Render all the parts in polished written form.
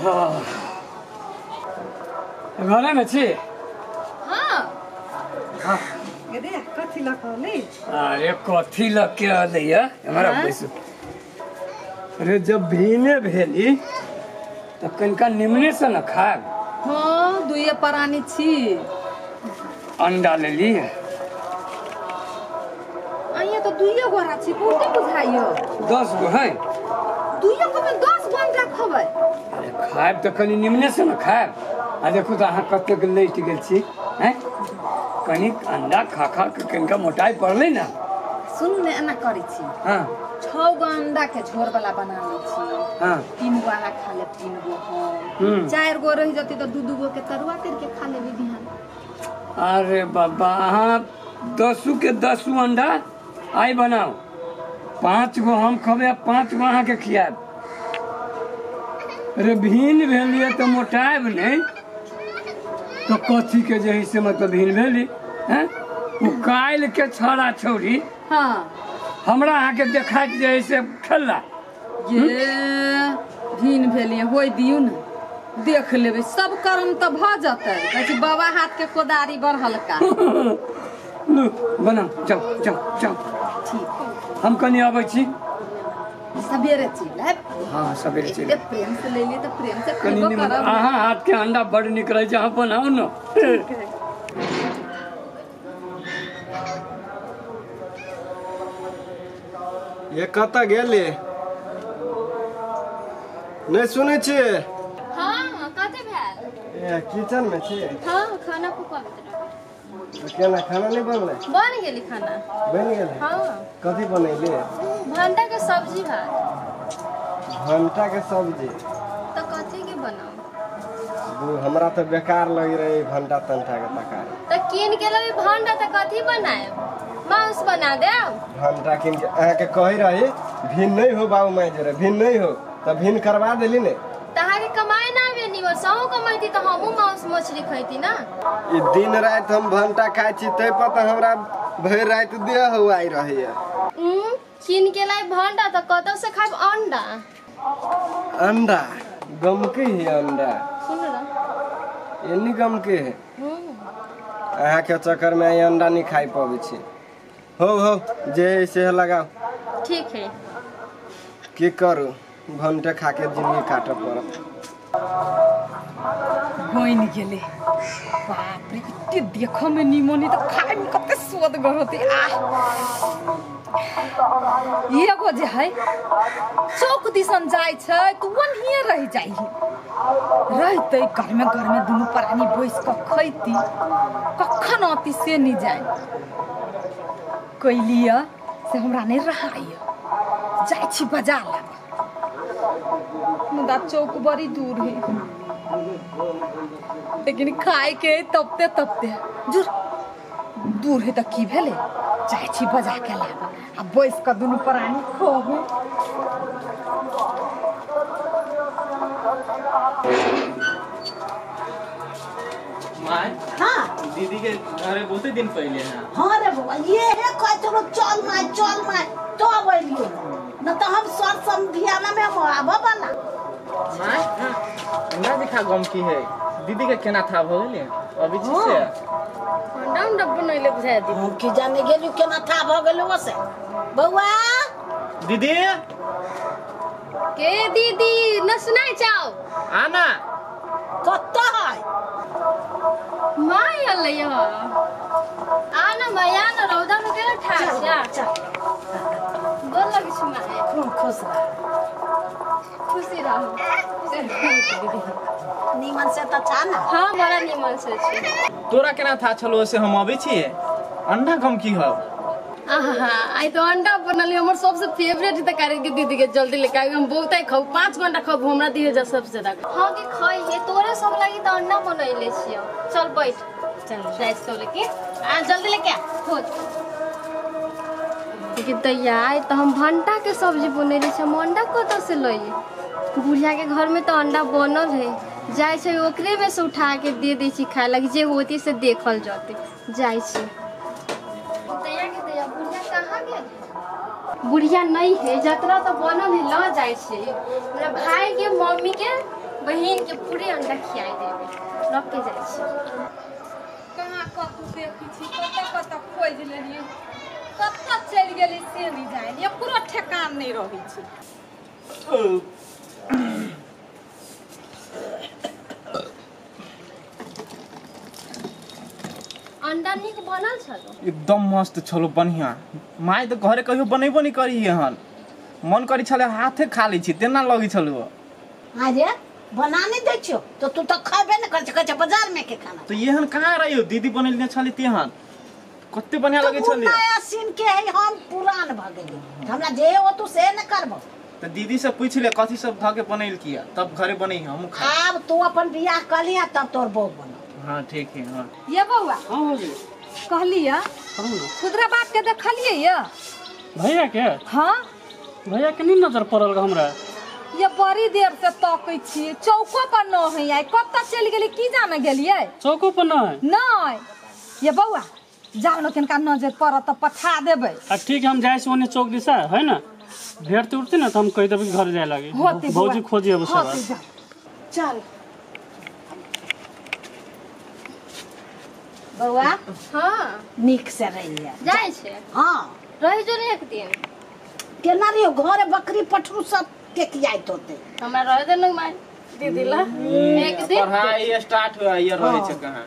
हाँ घरे में छी। हाँ हाँ गदे कथी लखले? अरे कथी लग के अलै हमारा बैसू। अरे जब भीने भेली तो कनिका निमने से न खाब। हाँ दुइये प्राणी छी। अंडा ले ली। आइए तो दुइये गोरा छी बहुते बुझाइयो। 10 गो है। दुइये को में 10 गो अंडा खबै। अरे खाब तो कनि निमने से न खाब। आ देखू तो अहाँ कतेक लेट गेल छी हैं। कनिक अंडा खा खा के कनिका मोटाई पड़लै ना। सुनू ने एना करै छी। हाँ 6 गो अंडा के झोर वाला बना लै छी। हाँ 3 गो अहाँ खा लेब 3 गो हम। 4 गो रहि जतै तऽ 2-2 गो के तरुआ तर के खा लेबै बिहान। अरे बाबा अहाँ 10 के 10 अंडा आई बनाओ। 5 गो हम खबे 5 गो अहाँ के खियाब। अरे भीन भेलिए तो मोटायब नहीं तो कथी के जे से मतलब भीन भेली हैं। ओ काल्हि के छौड़ा छौड़ी हाँ हमरा अहाँ के देखा जे से खेला। ये भीन भेलिए होय दियौ ने देख लेबै सब कर्म तऽ भऽ जतै। कहै छी बाबा हाथ के कोदारी बड़ हल्का। लू बनाउ जाउ जाउ जाउ। ठीक हम कनि अबै छी। सबेरे चलि आयब। हाँ सबेरे चलि आयब। प्रेम से ले लिए तऽ प्रेम से खयबो करब। अहाँ हाथ के अंडा बड़ नीक रहै छै अहाँ बनाउ ने। ये कतऽ गेली? नहीं सुनै छियै? हाँ कथी भेल? ए किचन में छियै। हाँ खाना पकाबैत रहबै। केना खाना नहीं बनलै? बन गेली खाना। बन गेलै? हाँ। कथी बनैले? भंटा के सब्जी भात। भंटा के सब्जी? तो कथी के बनाऊ? हमरा तो बेकार लगी रही भंटा तंटा के तरकारी। तो कीन के लबी भंटा तो कथी बनाएब? मांस बना देब। भंटा कीन के अहाँ के कही रही भिन नहीं हो बाबू माय जरे भिन नहीं हो त भिन करवा देली ने। तहां के कमाए ना आबे निमन सहो कमाइती त हमहु मांस मछली खैती ना। ई दिन रात हम भंटा खाइ छी तै पर त हमरा भरि रात देह हुआई रहैया। कीन के लाई भंटा त कतौ से खाब अंडा। अंडा गमके है अंडा। सुन ना एनी गमके है। अहाँ के चक्कर में आई अंडा नहीं खाइ पबै छी। हो हो जे से लगाओ। ठीक है की करू भंटा खा के जिंदगी काटऽ पड़त। बनि गेलै बाप रे एते देखऽ में निमन है तऽ खाय में कते स्वादगर होतै। आह एगो जे है चौक दिसन जाइ छै तऽ ओनहिए रहि जाइ है। रहतै घरमे घरमे दुनू प्राणी बैस कऽ खैती कखन अती से नहि जाय। कैलियै से हमरा नहि रहाइए जाइ छी बाजार लाबऽ मुदा चौक बड़ी दूर है लेकिन खाय के तपते तपते जुर दूर है तऽ की भेलै जाइ छी बजा के लाबऽ आ बैस कऽ दुनू प्राणी खबै। माय हाँ दीदी के घरे बहुते दिन पहले है। हाँ रे बउआ ये है कहै छलो चल माय चल माय तो अबलियो न तो हम सर समधियाना में हम आबऽ वाला। माय अंडा दिखा गम की है दीदी के केना था भ गेलै अभी छी से अंडा उंडा बनैले बुझाय दीदी। हम की जाने गेलियो केना था भ गेलै ओसे। बउआ दीदी के दीदी न सुनाई चाओ आना कतऽ है? My अलै आना my आना रौदा में केना ठाढ़ छै। गोर लगै छी my. खूब खुश रह। खुशी रहू। निमन से तऽ छा ना? हाँ बड़ा निमन से छी। तोरा केना था छलो से हम अबै छियै अंडा गम की हब? आहा आई तो अंडा बनल हमर सबसे फेवरेट तरकारी के दीदी के जल्दी लेके आबी हम बहुत खाऊ 5 घंटा खाऊ हमरा दिए जा सबसे ज्यादा। हां के खाई है तोरे सब लागि त अंडा बनैले छियो। चल बैठ चल जाय तो लेके आ जल्दी लेके आ खोज। लेकिन दैया आइ त हम भंटा के सब्जी बनैले छी हम अंडा कतौ से लइए? बुढ़िया के घर में तो अंडा बनल है जाय छै ओकरे में से उठा के दे दै छी खाय लगी जे होती से देखल जते जाय छी। दैया के दैया बुढ़िया कहाँ गेल? बुढ़िया नहीं है जतरा तो बनल है ल जाइ छै। हमरा भाई के मम्मी के बहिन के पूरे अंडा खियाई देबे रख के जाइ छै। कहाँ कतू देखै छी कतऽ कतऽ खोजि लेलियै कतऽ चलि गेली से नहि जानि एको ठेकान नहि रहै छै। अंडा नीक बनल छलो एकदम मस्त छलो बढ़िया। माय तो घरे कहियो बनेबो नहीं करी हन मन करी छले हाथे खा लै छी तेना लगै छलो। अरे बना नहीं दै छियो तो तू तो खैबे न कर छै बाजार में के खाना। तो एहन कहाँ रहियो दीदी बनेलने छली तेहन कते बढ़िया लगै छले। नया सीन के है हम पुरान भ गेली हमरा जे हो तू से न करबो। तो दीदी से पूछ ले कथि सब ध के बनेल किया तब घरे बनै हम खा। आब तू अपन बियाह कर लिया तब तोर बहू बनो। हाँ ठीक है। हाँ ये बउआ हाँ भौजी कहलिया खुदरा बाप के देखलिए ये भैया के। हाँ भैया के नहीं नजर पड़ल हमरा। ये बड़ी देर से तकै छियै चौको पर न है आई कतऽ चलि गेली की जाने गेलियै चौको पर न है नहीं। ये बउआ जाओ न किनका नजर पड़त तऽ पठा देबै। आ ठीक हम जाइ छी ओने चौक दिशा है ना भेटते उठते ना तो हम कहि देबै घर जाय लागी भौजी खोजी अब सब। चल बउआ। हाँ नीक से रहिए जाइ छै। हाँ रहि जो ने एक दिन केना रहियो घरे बकरी पठरू सब के कियाइत होते हमरा रह दे न माय दीदी ला एक दिन पढ़ाई स्टार्ट हुआ ये रहै छै कहां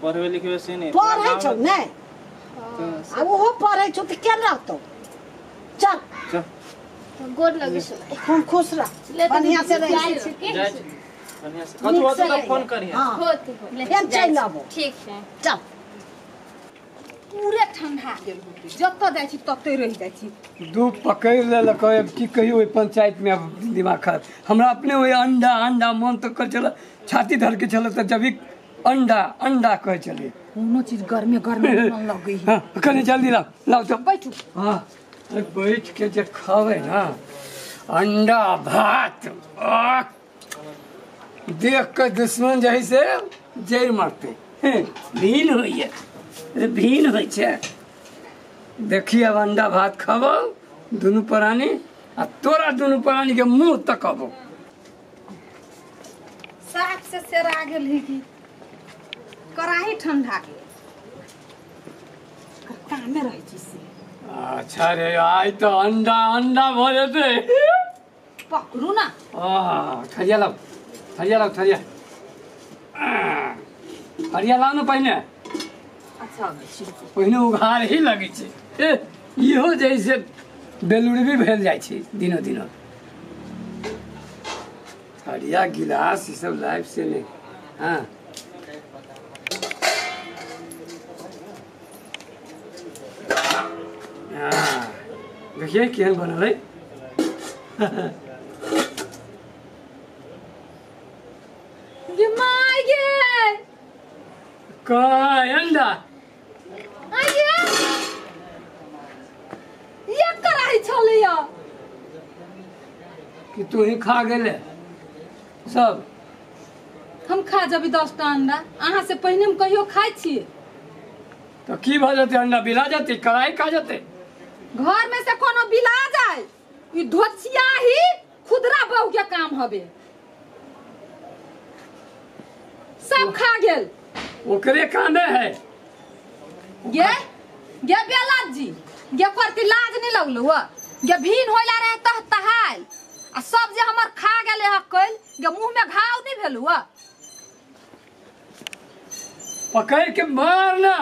पढ़बे लिखबे से नहीं पढ़ै छौ नै आ ओहो पढ़ै छौ त केना रहतौ। चल चल गोर लगै छै खूब खुश रह बढ़िया से रह जाइ छै के जाइ छै बढ़िया से कथु होतौ त फोन करिहे। हां होते हो फेर चलि आबो ठीक है। चल पूरे ठंडा गेल होते जतऽ जाइ छी ततै रहि जाइ छी। दू पकड़ि लेलक अब की कहियो ओहि पंचायत में अब दिमाग खराब हमरा अपने ओहि अंडा अंडा मन तो कर छल छाती धर के छल त जब अंडा अंडा कहै छलै कोनो चीज गर्मी गर्मी मन लगै है। हां कनी जल्दी लाओ लाओ तो बैठू। हां बैठ के जे खावे ना अंडा भात देख के दुश्मन जैसे जड़ मारते भीन होइए भीन होइ छै। देखिए अब अंडा भात खाबो दुनू प्राणी आ तोरा दुनू प्राणी के मुंह तकबो। साग से सेरा गेल है की कड़ाही ठंडा गेल कामे रहै छी से। अच्छा रे आइ तो अंडा अंडा भ जेतै। पकड़ू ना आ थरिया लाओ थरिया लाओ थरिया थरिया लाओ ना पहिने। अच्छा पहिने उघार ही लगै छै इहो जैसे बेलुड़बी भेल जाइ छै दिनो दिनो। थरिया गिलास ई सब लाइफ से नहीं। हाँ देखिए केहन बनल है। गे my गे का अंडा आये ये कड़ाही छलैया कि तू ही खा गेले सब। हम खा जबी 10टा अंडा अहाँ से पहिने हम कहियो खाइ छियै तो की भ जेतै अंडा बिला जेतै कड़ाही खा जेतै घर में से कोनो बिला जाए ई धोचिया ही खुदरा बहू के काम हबे सब खा गेल ओकरे कामे है। गे गे बेलाज जी गे करती लाज नहीं लगलो हुआ गे भीन होइला रहे तह तहाल आ सब जे हमर खा गेले ह कल गे मुंह में घाव नहीं भेल हुआ पकड़ के मारना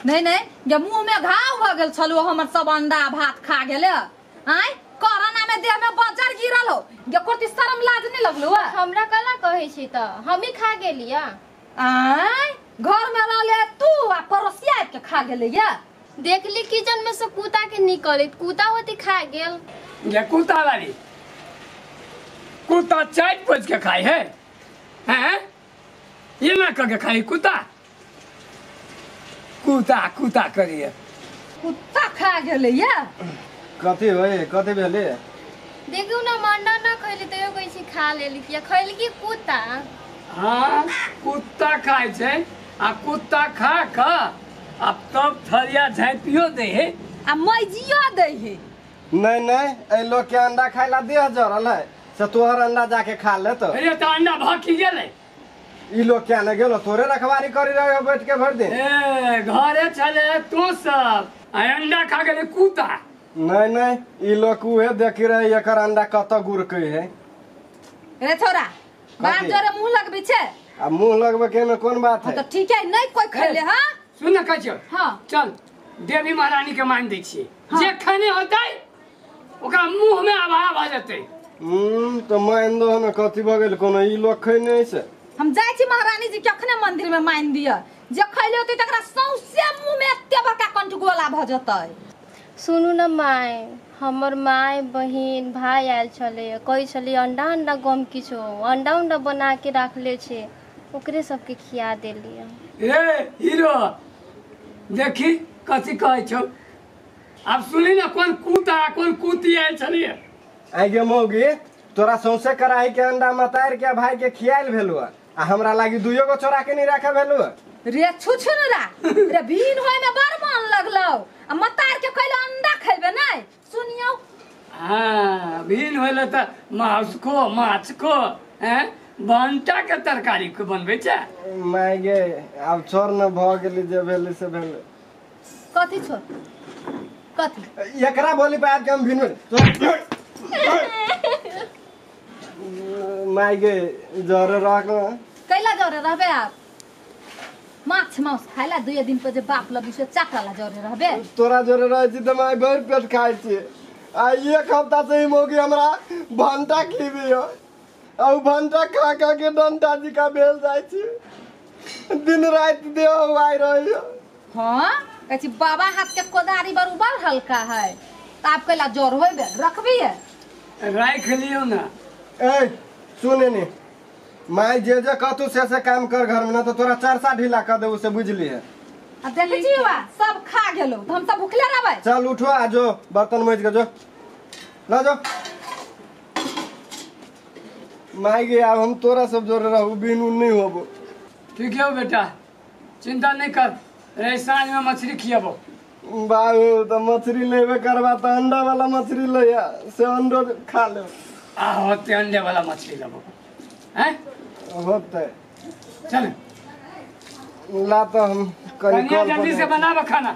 नहीं नहीं गे मुंह में घाव भ गेल छलो हमर सब अंडा भात खा गेले आय कोरोना में देह में बजर गिरल हो गे करती शर्म लाज नहीं लगलो हुआ। हमरा कला कहै छी त हम ही खा गेलिया आय घर में रहले तू आ पड़ोसिया के खा गेले या देखली किचन में से कुत्ता के निकलत कुत्ता होती खा गेल। ये कुत्ता वाली कुत्ता चाट पोछ के खाई है हैं ये ना कह के खाई कुत्ता कुत्ता कुत्ता करिए कुत्ता खा गेले या कथी होय कथी भेले देखू ना अंडा ना खैली तैयो कहै छी खा लेली किया खैली की कुत्ता। हाँ कुत्ता खाइ छै आ कुत्ता खा क आ तब थरिया झाँपियो दे है आ मैजियो दे है। नहीं नहीं ए लोग के अंडा खाइला देह जरल है से तोहर अंडा जाके खा ले तो। अरे तो अंडा भाग गेलै। ई लोग क्या न गेलो तोरे रखवारी करी रहे हो बैठ के भर दिन। ए घरे चले तो सब आ अंडा खा गेलै कुत्ता। नहीं नहीं ई लोग उहे देखी रहे एकर अंडा कत गुरकै है। रे छोरा बाप जोरे मुंह लगबै छै। आ मुंह लगबै के में कोन बात है? तो ठीक है नहीं कोई खैले। हां सुन न कहै छियौ। हां चल देवी महारानी के मान दै छियै। जे खाने होतै ओकरा मुंह में आभाव आ जेतै। तो मान दो हमें कथी भ गेल कोनो ई लोग खैने छै। हम जाइ छी महारानी जी के अखने मंदिर में मान दिय जे खैले होतै तकरा सौंसे मुंह में एते बड़का कंठ गोला भ जेतै। सुनू न my, हमर my बहिन भाई आयल छलै, कहै छलै अंडा अंडा गम किछो अंडा उंडा बना के राखले छै, ओकरे सबके खिया देलियै। ए हीरो देखी कथी कहै छौ। आब सुनी न कोन कुत्ता कोन कुत्ती आयल छलै। आइ गे मौगी तोरा सौंसे कड़ाही के अंडा मतार के भाई के खियाल भेलु आ हमरा लागी दुइयो गो चोरा के नहीं राखे भेलु। रे छुछु न रा रे भीन होय में बड़ मन लगलौ आ मतार के कहले अंडा खैबे नै। सुनियौ हां भीन होइले त मांस को माछ को हैं भंटा के तरकारी को बनबै छै। My गे आब छोड़ न भ गेली जे भेलै से भेलै। कथी छोड़ कथी एकरा बोली पे आज हम भीन my गे जरे राख कैला जरे रहबे आप माछ मांस खाइला दुई दिन पर जे बाप लगी से चाकला जरे रहबे। तोरा जरे रहै छी त my भरि पेट खाइ छी आ एक हफ्ता से ही मौगी हमरा भंटा खिबियो आ उ भंटा खा खा के डंटा जी का भेल जाइ छी दिन राति देह आइ रहियो। हां कहै छी बाबा हाथ के कोदारी बरोबर हल्का है त आप कैला जर होइबे रखबी है राख लियो ना। ए सुने ने my जे जे कहतू से काम कर घर में ना तो तोरा चार सा ढीला कर देबू से बुझली है। आ देखै छी बा सब खा गेलो त हम सब भुखले रहबै। चल उठो आ जो बर्तन मज के जो ला जो। My गे आब हम तोरा सब जोरे रहू बिनु नहीं होबो। ठीक है बेटा चिंता नहीं कर रे साँझ में मछली खियाबो। बाबू त मछली लेबे करबा त अंडा वाला मछली ले आ से अंडो खा ले। आ होते अंडे वाला मछली लेबो हैं होते। चल ला तो हम कनी जल्दी से बनाबो खाना।